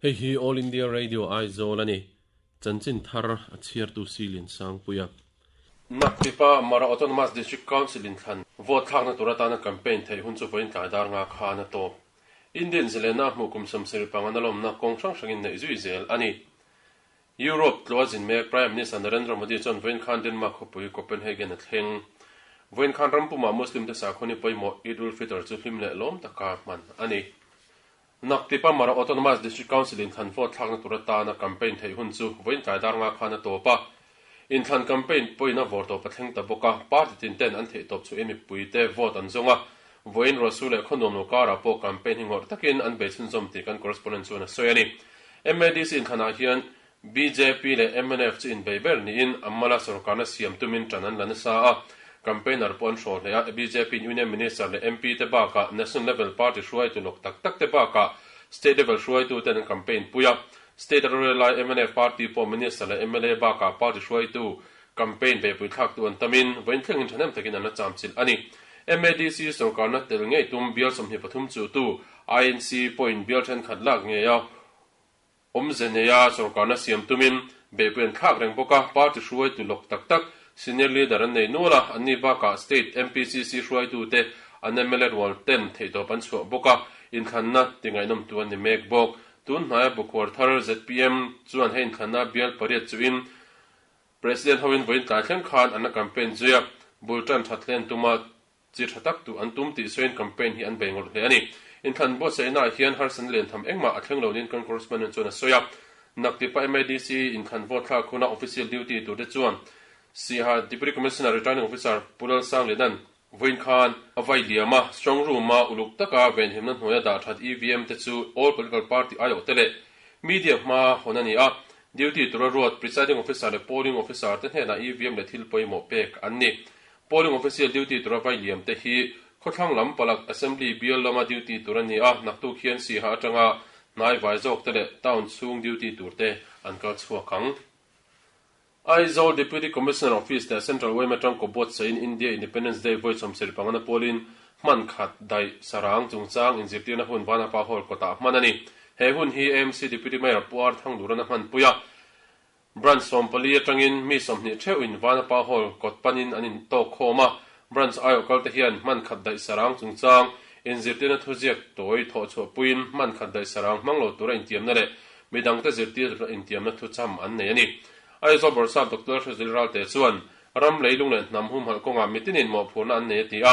Hei hi All India Radio Aizawl a ni. Chanchin thar a chhiartu Silin Sangpuia. Naktipa Mara Autonomous District Council inthlan vote thlakna tur atana campaign theih hun chu vawiin tlai dar nga khan a tawp. Indian zilena a hmuh kum 75 an alawmna kawng hrang hrangin neih zui zel a ni. Europe tluah zin mek Prime Minister Narendra Modi chuan vawiin khan Denmark khawpui Copenhagen a thleng. Vawiin khan ram pumah Muslim te sakhaw ni pawimawh Eid ul-Fitr chu hlim leh lawm taka hman a ni. Naktipa Mara Autonomous District Council inthlan vote thlakna tur atana campaign theih hun chu vawiin tlai dar nga khan a tawp a. Inthlan campaign pawhin a vawr tawp a thleng ta bawk a, party tin ten an theih tawp chu mipui te vote an zawng a. Vawiin Ruahsur leh Khawnuam lo karah pawh campaign hi ngawrh takin an bei chhunzawm tih kan correspondent chuan a sawi a ni. MADC inthlanah hian Bjp leh mnf chu inbei ber niin Ammala sorkarna siam tumin ṭan an la nasa a, campaigner pawh an hrawl hle a. Bjp in Union Minister leh MP te bakah National level party hruaitu lawk tak tak te bakah State level hruaitu ten an campaign pui a. State a rorel lai mnf party pawh Minister leh mla bakah party hruaitu campaign beihpui thlaktu an tamin vawiin thlengin ṭhahnem takin an la chamchilh a ni. MADC sorkarna tel ngei tum bial 23 chuhtu INC pawhin bial ṭhenkhat lak ngei a Awmze neia sorkarna siam tumin beihpui an thlak reng bawk a, party hruaitu lawk tak tak senior leader an nei nual a, anni bakah state MPCC hruaitute an mla rual ten theihtawp an chhuah bawk a, inthlanna ti ngaihnawmtu an ni mek bawk. Tun hnaia bukhuar thar zpm chuan he inthlanna bial pariat chuhin President hoin vawiin tlai thleng khan an la campaign zui a, bul tan that hlen tuma Chi tha tak duh an tum tih sawiin campaign hi an bei ngawrh hle a ni. Inthlan buatsaihnaah hian harsatna lian tham engmah a thleng lo niin kan correspondent chuan a sawi a. Naktipa MADC inthlan vote thlak huna official duty turte chuan Siaha Deputy Commissioner Returning Officer Pu Lalsangliana'n vawiin khan a vai liam a, strong room-a uluk taka venhimna hnuaia dah that EVM te chu all political party aiawhte leh media hma hawn a ni a. Duty tura ruat presiding officer leh polling officer te hnenah EVM leh thil pawimawh pek an ni. Polling official duty tura vai liam te hi khawthlang lam palak Assembly bial lama duty tur a ni a, naktuk hian Siha atanga hnai vai zawk te leh town chhung duty tur te an kal chhuak ang. Aizawl Deputy Commissioner Office leh Central yma tangkaw buatsaih in India Independence Day vawi 75 na pualin hman khat daih sarang chungchang inzirtirna hun Vanapa Hall kawtah hman a ni. He hun hi AMC Deputy Mayor Pu Ar Thangdurana hmanpui a. Branch 14 atangin mi 20 theuhin Vanapa Hall kawt panin an intawk khawm a, Branch aiawh kalte hian hman khat daih sarang chungchang inzirtirna thuziak tawi thawh chhuahpuiin hman khat daih sarang hmang lo tura intiamna leh midangte zirtir tura intiamna thucham an nei a ni. Aizawl Bawrhsap Doctor Hrezil Ralte chuan ram leilung leh hnam humhalh kawngah mitinin mawhphurhna an nei a ti a,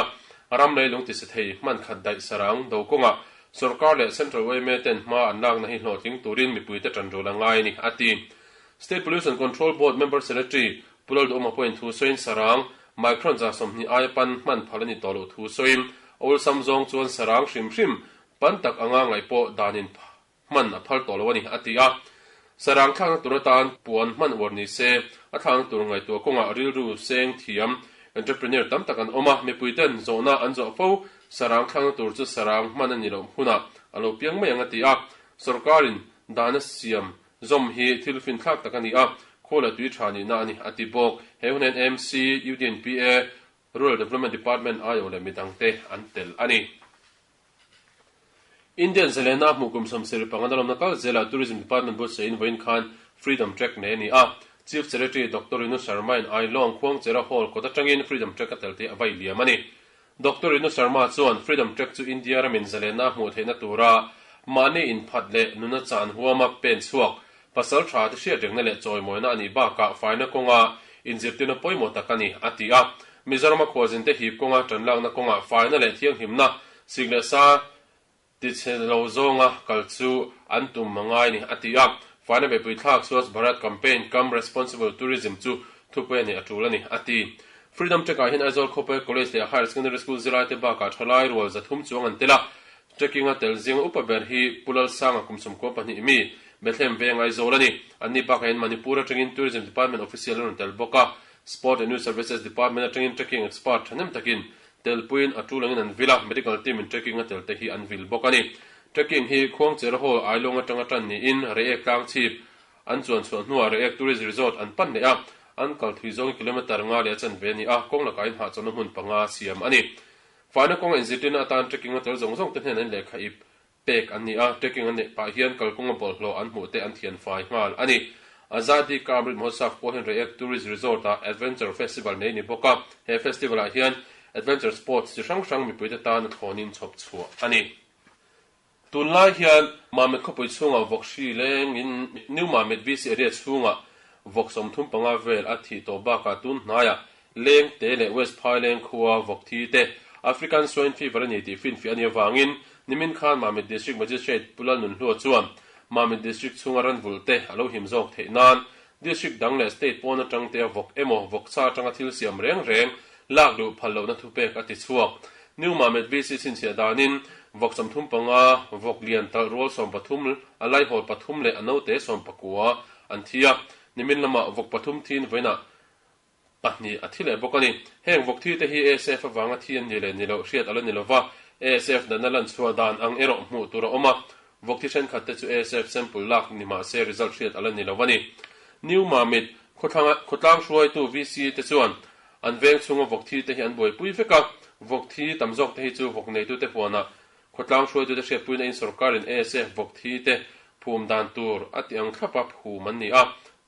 ram leilung tise thei hman khat daih sarang do kawngah Sorkar leh Central yma ten hma an lakna hi hlawhtling turin mipuite tanrual a ngai a ni, a ti. State Pollution Control Board Member Secretary Pu Lalduhawma pawhin thu sawiin sarang micron 20 aia pan hman phal a ni tawh loh thu sawiin awlsam zawng chuan sarang hrim hrim pan tak anga ngaih pawh danin hman a phal tawh lo a ni, a ti a. Sarang thlakna tur atan puan hman uar ni se, a thlakna tur ngaihtuah kawngah rilru seng thiam entrepreneur tam tak an awm a, mipuiten zawhna an zawh fo sarang thlakna tur chu sarang hman a ni loh hunah a lo piang mai ang a ti a. Sorkarin dana siam zawm hi thil finthlak tak a ni a, khawl a tui tha nihna a ni, a ti bawk. He hun hian AMC, UDNPA, Rural Development Department aiawh leh midangte an tel a ni. Indian zalena hmuh kum 75 a lawmna kal zelah Tourism Department buatsaih vawiin khan Freedom Trek nei a ni a. Chief Secretary Doctor Rinu Sharma in Ailawng Khuangchera Hall kawt atangin Freedom Trek a tel te a vai liam a ni. Doctor Rinu Sharma chuan Freedom Trek chu India ramin zalena hmuh theihna tura mahni inphat leh nuna chan huama pen chhuak pasal tha te hriat rengna leh chawimawina a nih bakah faina kawnga inzirtirna pawimawh tak a ni, a ti a. Mizorama khualzinte hip kawnga tanlakna kawngah faina leh thianghlimna sik leh sa tichhe lo zawnga kal chu an tum a ngai ni, a ti a. Faina beihpui thlak Swachh Bharat Campaign cum Responsible Tourism chu thupui a nih a tul a ni, a ti. Freedom Trek-ah hian Aizawl khawpui College leh Higher Secondary School zirlaite bakah thalai rual 300 chuang an tel a. Trekking-a tel zinga upa ber hi Pu Lalsanga kum 92 mi, Bethlehem veng Aizawl a ni. Anni bakah hian Manipur atangin Tourism Department official an rawn tel bawk a. Sport and Youth Services Department atangin trekking expert thahnem takin telpuiin a tul angin an vil a, medical team in trekking a tel te hi an vil bawk a ni. Trekking hi Khuangchera Hall Ailawng atanga tan niin Reiek tlang chhip an chuan chhuah hnuah Reiek Tourist Resort an pan leh a, an kal thui zawngin kilometre nga leh a chanve a ni a, kawng lakah inhahchawlhna hmun panga siam a ni. Faina kawnga inzirtirna atan trekking a tel zawng zawng te hnenah in lehkha ip. pek an ni a, trekking an neih pah hian kalkawnga bawlhhlawh an hmuh te an thian fai nghal a ni. Azadi Ka Amrit Mahotsav pawh hian Reiek Tourist Resort ah Adventure Festival nei a ni bawk a, he festival ah hian adventure sports chi hrang hrang mipuite tan a thlawnin chhawp chhuah a ni. Tunlai hian Mamit khawpui chhungah vawk hri lengin New Mamit VC area chhungah vawk 35 vel a thih tawh bakah tun hnaiah Leng te leh West Phaileng khua vawk thi te African Swine Fever a ni tih finfiah a nih avangin nimin khan Mamit District Magistrate Pu Lalnunhlua chuan Mamit District chhunga ran vulh te a lo him zawk theih nan District dang leh State pawn atang te a vawk emaw vawk cha atanga thil siam reng reng lak luh phal lohna thupek a ti chhuak. New Mamit VC chhinchhiah danin vawk 35, vawk lian talh rual 13, a laihawl pathum leh a note 19 an thi a, nimin lamah vawk pathum thiin vawiinah pahnih a thi leh bawk a ni. Heng vawk thi te hi ASF avanga thi an ni leh ni loh hriat a la ni lo va, ASF natna lan chhuah dan ang erawh hmuh tur a awm a, vawk thi thenkhat te chu ASF sample lak ni mah se result hriat a la ni lo a ni. New Mamit khawthlanga khawtlang hruaitu VC te chuan an veng chhunga vawk thi te hi an buaipui vek a, vawk thi tam zawk te hi chu vawk neitute huanah khawtlang hruaitute hriatpuina in sawrkarin ASF vawk thi te phum dan tur a ti ang thlapa phum an ni a,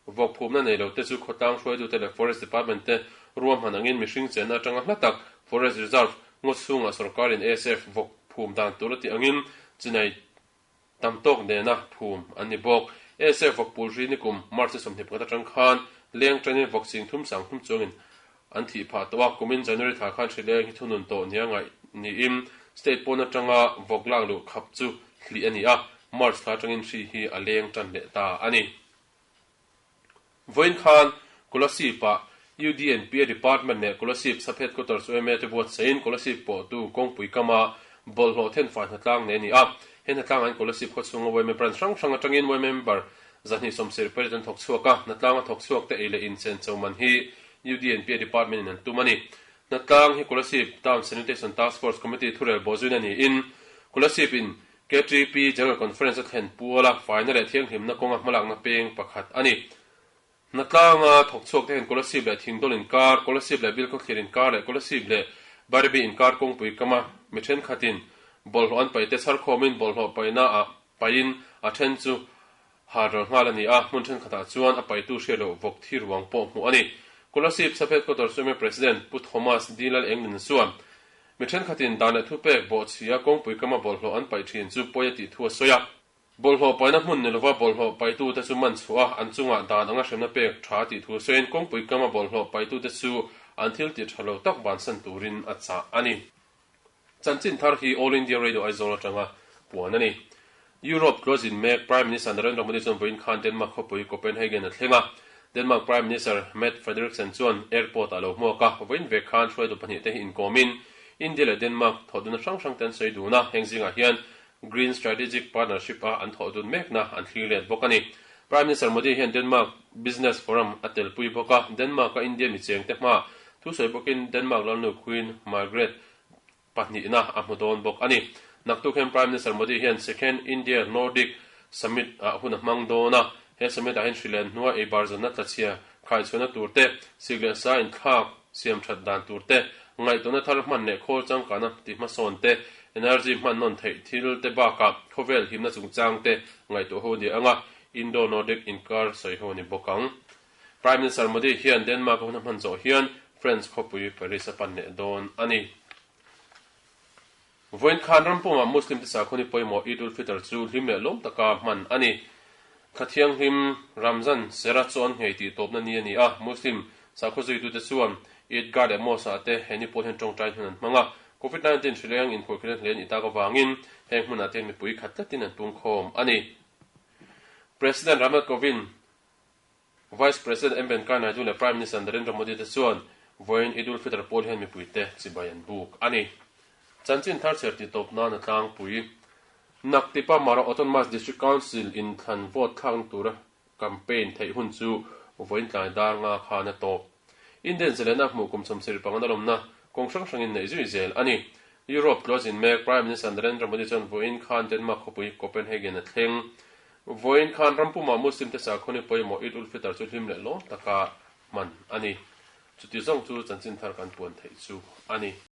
Vawk phumna nei lo te chu khawtlang hruaitute leh Forest Department te ruahman angin mihring chenna atanga hla tak Forest Reserve ngaw chhungah sawrkarin ASF vawk phum dan tur a tih angin chinai tam tawk nena phum an ni bawk. ASF vawk pul hri nikum March ni 21 atang khan leng tanin vawk ching thum sang thum chuangin an thih phah tawh a, kumin January thla khan hri leng hi thunun tawh nia ngaih niin state pawn atanga vawk lak luh khap chu hlih a ni a, March thla atangin hri hi a leng tan leh ta a ni. Vawiin khan Kolasib-ah UDNPA Department leh Kolasib Sub Headquarters yma te buatsaihin Kolasib pawhtu kawngpui kama bawlhhlawh thenfai hnatlang nei a ni a. He hnatlangah hian Kolasib khawchhunga yma branch hrang hrang atangin yma member 278 an thawk chhuak a, hnatlanga thawk chhuak te ei leh inchen cho man hi UDNPA Department in an tum a ni. Hnatlang hi Kolasib Town Sanitation Task Force Committee thurel bawhzuina niin Kolasib in KTP General Conference a thlen pual a, faina leh thianghlimna kawnga hmalakna peng pakhat a ni. Hnatlanga thawk chhuak te hian Kolasib leh Thingdawl inkar, Kolasib leh Bilkhawthlir inkar leh Kolasib leh Bairabi inkar kawngpui kama mi thenkhatin bawlhhlawh an paih te chhar khawmin bawlhhlawh paihna ah paihin a then chu har ral nghal a ni a, hmun thenkhatah chuan a paitu hriat loh vawk thi ruang pawh hmuh a ni. Kolasib Sub Headquarters Yma President Pu Thomas D. Lalengmin chuan Mi thenkhatin dan leh thupek bawhchhia kawngpui kama bawlhhlawh an paih thin chu pawi a tih thu a sawi a. Bawlhhlawh paihna hmun ni lova bawlhhlawh paihtute chu man chhuah a, an chungah dan anga hremna pek tha a tih thu sawiin kawngpui kama bawlhhlawh paihtute chu an thil tih tha lo tak bansan turin a chah a ni. Chanchin thar hi All India Radio Aizawl atanga puan a ni. Europe tlawzin mek Prime Minister Narendra Modi chuan vawiin khan Denmark khawpui Copenhagen a thleng a. Denmark Prime Minister Mette Frederiksen chuan airport ah a lo hmuak a, vawiin vek khan hruaitu pahnih te hi inkawmin India leh Denmark thawhdunna hrang hrang te an sawi dun a, heng zingah hian Green Strategic Partnership a an thawhdun mekna an thlir let bawk a ni. Prime Minister Modi hian Denmark Business Forum a telpui bawk a, Denmark a India mi chengte hmaa thusawi bawkin Denmark lalnu Queen Margrethe pahnihna a hmu dawn bawk a ni. Naktuk hian Prime Minister Modi hian Second India Nordic Summit ah hun a hmang dawn a, he summit ah hian hrilen hnua ei bar zanna tlachhia khaichhuahna tur te, sik leh sa inthlak siam that dan tur te, ngaihtuahna thar hman leh khawl changkana ti hmasawn te, energy hman nawn theih thil te bakah khawvel himna chungchang te ngaihtuah ho a ni ang a, Indo-Nordic inkar sawi ho a ni bawk ang. Prime Minister Modi hian Denmark a hun a hman zawh hian France khawpui Paris a pan leh dawn a ni. Vawiin khan ram pumah Muslim te sakhua ni pawimawh Eid ul-Fitr chu hlim leh lawm taka hman a ni. Thla thianghlim Ramzan sera chuan nghei tih tawpna ni a ni a, Muslim sakhua zuitute chuan Eid Gah leh Mosque ah te he ni pawh hian tawngtai hun an hmang a. Covid 19 hrileng inkhawihkhawihna hle nih tak avangin heng hmunah te hian mipui khat tlatin an pungkhawm a ni. President Ramnath Kovind Vice President M Venkaiah Naidu leh Prime Minister Narendra Modi te chuan vawiin Eid ul Fitr pawl hian mipuite chibai an buk a ni. Chanchin thar chhiar tih tawp nan a tlangpui. Naktipa Mara Autonomous District Council in thlan vote thlakna tura campaign theih hun chu vawiin tlai dar nga khan a tawp. Indian zalena hmuh kum 75 an lawmna kawng hrang hrangin neih zui zel a ni. Europe tlawzin mek Prime Minister Narendra Modi chuan vawiin khan Denmark khawpui Copenhagen a thleng. Vawiin khan ram pumah Muslim te sakhaw ni pawimawh Eid ul-Fitr chu hlim leh lawm taka hman a ni. Chuti zawng chu chanchin thar kan puan theih chu a ni.